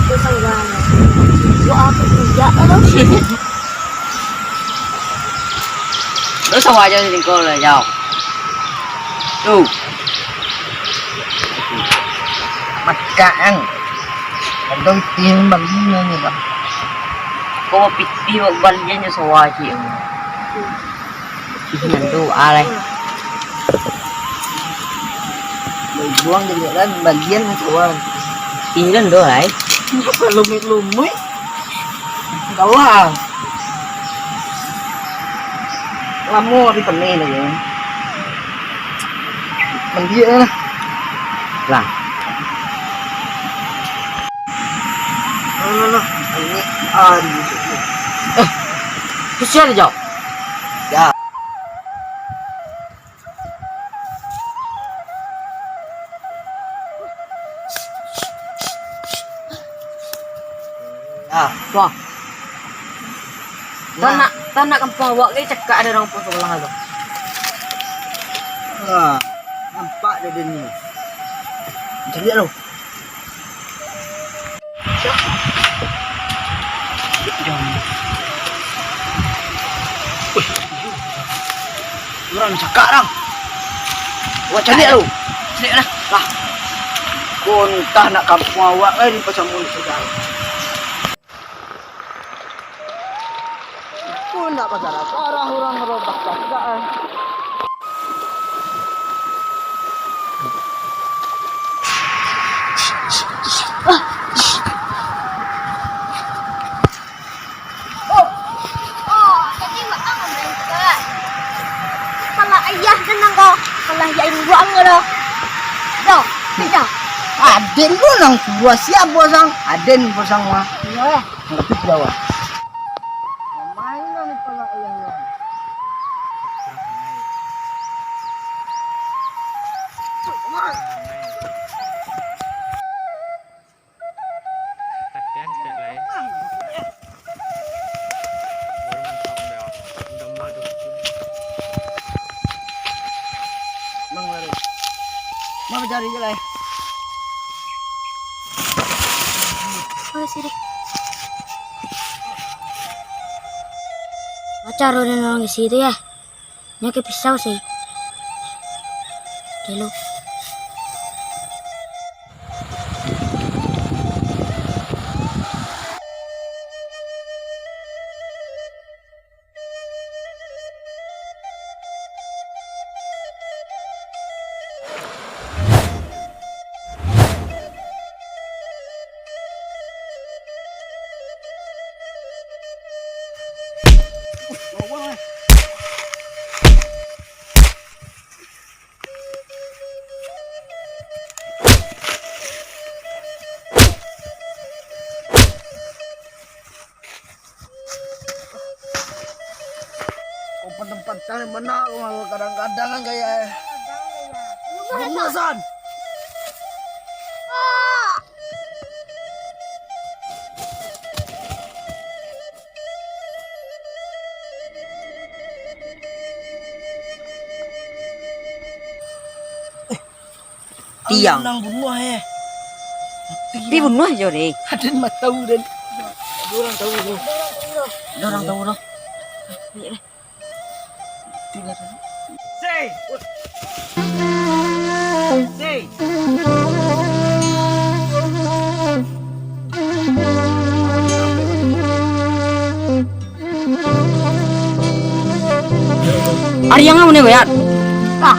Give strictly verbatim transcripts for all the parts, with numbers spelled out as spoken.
Buat apa tidak, kalau? Lu sama aja sini kau lah, jauh. Tuh. Makan. Ada pitih balian ni, Bang. Kau pitih balian je sawah cik. Pitih nan tu, ah, lai. Buang je kan, balian ni sawah. Pitih nan tu, lai. Apa lumik-lumik? Kalah. Lamo di paneh lagi. Mandiak lah. Lah. Nah, nah, nah. Ini, ah, di. Eh, kesian, Jok. Ya. Ah, tuh. Nah. Tanak, tanak kampuang awak ni cakak ada urang kampuang sabalah tu. Ah, nampak dah dia ni. Caliak lu. Wih, urang cakak, urang. Awak caliak lu. Caliak lah. Lah. Ko antah nak kampuang awak kan, pasal mulut saudara. Ko nak pasal apa? Arah urang robah cakak, ah. Oh, oh, jadi mak ang main tu, kan? Kepala ayah tu nang kau, kepala ayah yang buang kau dah. Dah, dah. Aden tu nang tua, siapa sang? Aden tu sang mah. Iya. Ngerti dah, wah. Main lah ni kepala ayah ni. Latihan sikit lai. Baru mantap dah. Udah mah tu. Mang lari. Mang cari je lai. Mana sih, Dik? Macam orang di situ ya. Nyo ka pisau sih. Dulu. Kau pantang-pantang mana kau, kadang-kadang kan kayak, eh. Kadang kayak. Belum Belum merasan. Merasan. Ah. Tiang. Nang bunuah, eh. Tapi bunuah jo, deh. Aden mah tahu, Den. Ada orang tahu, Den. Ada orang tahu, doh. Tinggal dulu. Sei! Sei! Ari ang amun ni, Bayat? Lah,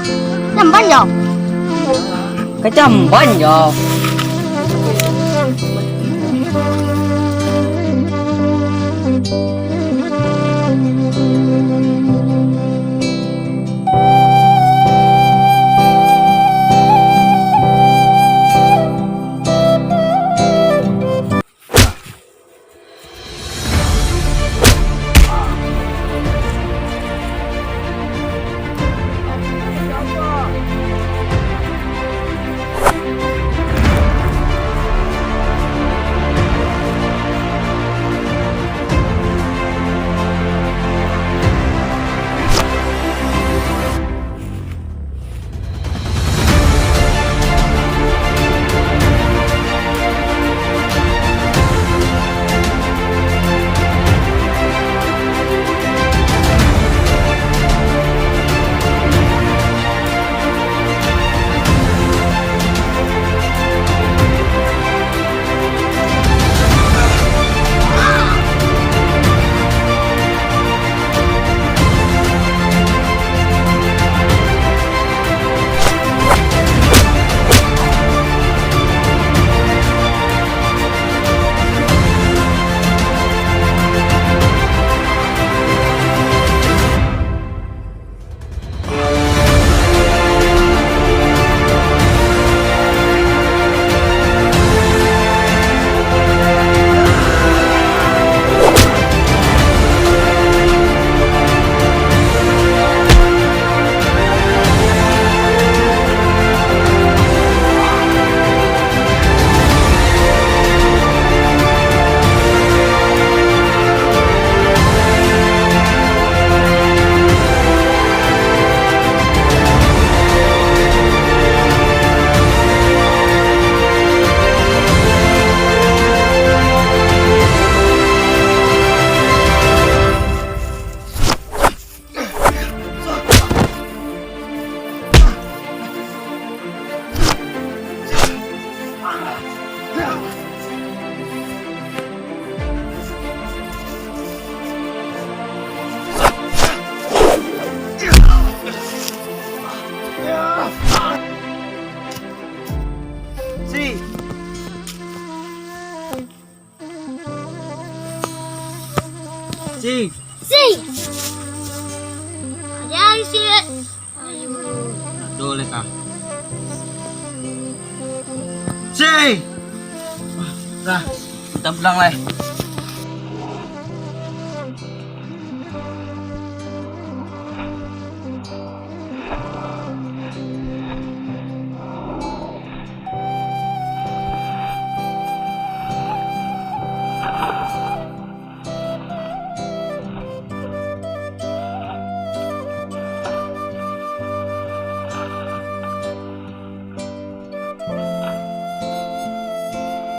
jamban jo. Ka jamban jo. Cik. Aduh, leh, ah. Cik. Dah, kita pulang, leh.